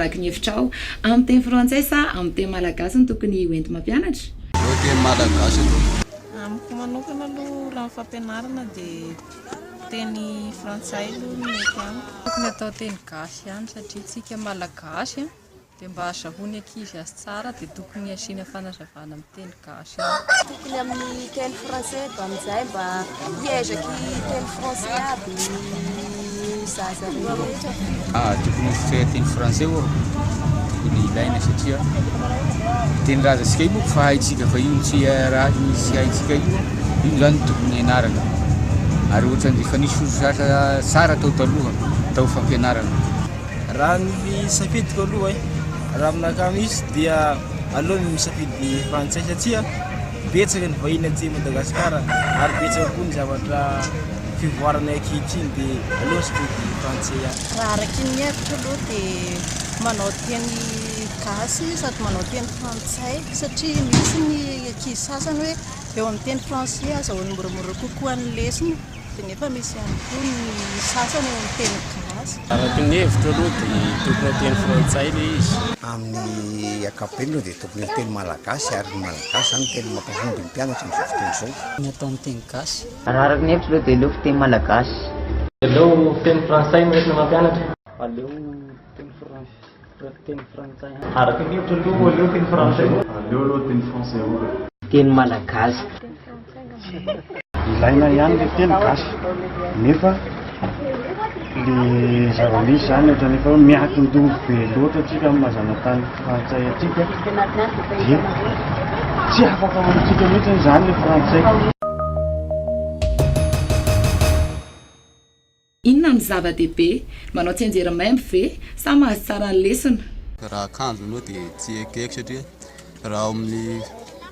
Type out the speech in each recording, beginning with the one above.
Araka ny hevitrao, amin'ny teny frantsay sa amin'ny teny malagasy no tokony hoenti-mampianatra? Aleo teny malagasy aloha. Amiko manokana aloha raha ny fampianarana dia teny frantsay aloha no mety amiko. Tokony atao teny gasy ihany satria tsika malagasy dia mba azahoan'ny ankizy azy tsara dia tokony asiana fanazavana amin'ny teny gasy ihany. Tokony amin'ny teny français mba amin'izay mba hiezaky teny français aby ny zaza rehetra. Ah, tokony ho teny français oa tokony ilaina satria teny razantsika io manko fa haintsika fa io tsy raha tsy haintsika io, io zany tokony hianarana ary ohatran'ny efa nisy fotodrafitrasa tsara tao taloha tao fampianarana. Raha ny safidiko aloha e, raha aminakahy mihitsy dia aleo ny misafidy frantsay satria betsaka ny vahiny aty Madagasikara ary betsaka koa ny zavatra fivoarana ankehitriny dia aleo misafidy frantsay ihany. Raha araky ny hevitro aloha dia manao teny gasy sady manao teny frantsay satria misy ny ankizy sasany hoe eo amin'ny teny français azahoany moramora kokoa ny lesona. Dia nefa misy ihany koa ny sasany eo amin'ny teny gasy. Araka ny hevitro aloha dia tokony ho teny frantsay ilay izy. Amin'ny ankapobeny aloha dia tokony ho teny malagasy ary ny malagasy izany no tena mampahomby ny mpianatra amin'izao fotoana izao. Ny atao amin'ny teny gasy. Raha araka ny hevitro aloha dia aleo fiteny malagasy. Aleo fiteny frantsay no entina mampianatra. Aleo teny teny frantsay. Araka ny hevitro aloha aleo teny frantsay. Aleo aloha teny français aloha e. Teny malagasy. Ilaina ihany le teny gasy nefa le zava-misy zany ohatran'ny efa hoe miankin-doha be loatra antsika amin'ny maha zanatany frantsay antsika dia tsy afaka ao amintsika mihitsy izany le frantsay. Inona no zava-dehibe? Manao tsianjery maimbo ve sa mahazo tsara ny lesona? Raha akanjo aloha dia tsy ekeko satria raha ao amin'ny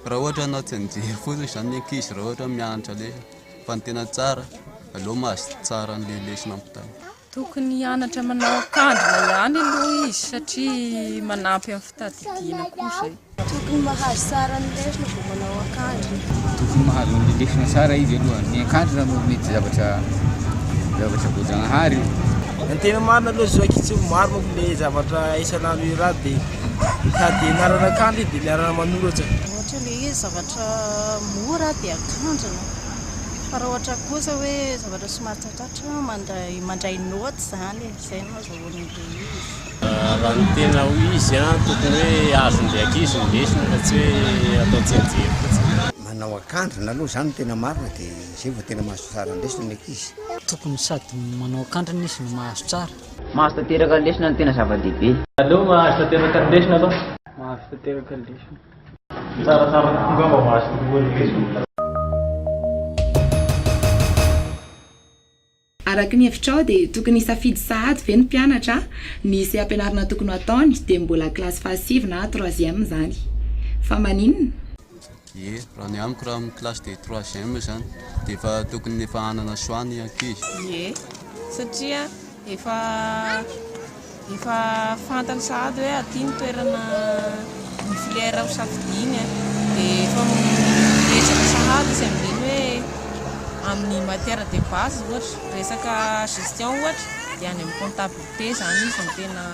raha ohatra hanao tsianjery fotsiny izany ny ankizy raha ohatra mianatra lesona fa ny tena tsara aleo mahazo tsara an'ilay lesona ampitaina. Tokony hianatra manao ankandrina ihany aloha izy satria manampy amin'ny fitadidiana koa izay. Tokony mahazo tsara ny lesona vao manao ankandrina. Tokony mahazo ny lesona tsara izy aloha. Ny ankandrina moa mety zavatra zavatra voajanahary io. Ny tena marina aloha zao ankizy maro manko le zavatra isan'andro io raha de sady ianarana ankandrina de miarana manoratra. Ohatra le izy zavatra mora dia ankandrina fa raha ohatra kosa hoe zavatra somary tsatsarotra mandray mandray naoty izany e, izay no azahoana an'ilay izy. Raha ny tena ho izy an, tokony hoe azon'ilay ankizy ny lesona fa tsy hoe atao tsianjery fotsiny. Manao ankandrina aloha izany no tena marina dia izay vao tena mahazo tsara ny lesona ny ankizy. Tokony sady manao ankandrina izy no mahazo tsara. Mahazo tanteraka ny lesona no tena zava-dehibe. Aleo mahazo tanteraka ny lesona aloha. Mahazo tanteraka ny lesona. Tsaratsara kokoa angamba mahazo kokoa ny lesona. Araka ny hevitrao dia tokony hisafidy sahady ve ny mpianatra ny seha-pianarana tokony ho ataony dia mbola kilasy fahasivy na troisième izany? Fa maninona? Ie, raha ny amiko raha amin'ny classe de troisième izany dia efa tokony efa hanana choix ny ankizy. Ie, satria efa Efa fantany sahady hoe aty ny toerana, ny filière ho safidiany dia efa miezaka sahady izy amin'iny hoe amin'ny matière de base ohatra, resaka gestion ohatra dia any amin'ny comptabilité izany izy no tena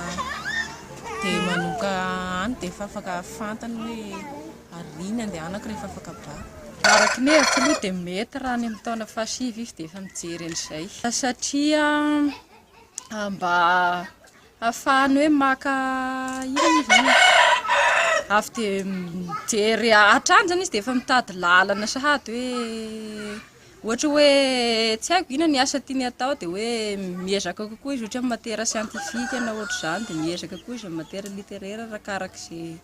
dia manomboka any dia efa afaka fantany hoe ary iny andehanako rehefa afaka bac. Araka ny hevitro aloha dia mety raha any amin'ny taona fahasivy izy dia efa mijery an'izay satria mba ahafahany hoe maka inona moa izany e? Avy dia mijery hatrany izany izy dia efa mitady lalana sahady hoe ohatra hoe tsy haiko inona ny asa tiany atao dia hoe miezaka kokoa izy ohatra hoe matière scientifique na ohatr'izany dia miezaka koa izy amin'ny matière littéraire arakarak'izay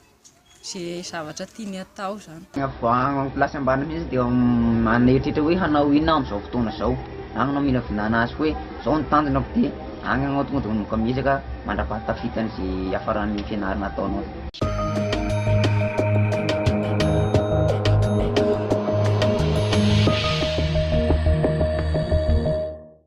Ze zavatra tiany atao zany. Vao agny amin'ny kilasy ambany mihitsy dia manana eritreritra hoe hanao inona aho amin'izao fotoana izao. Agny anao minavinana azy hoe zao ny tanjonako dia agny anao tonga dia manomboka miezaka mandrapahatafitany ze hiafaran'ny fianarana ataonao.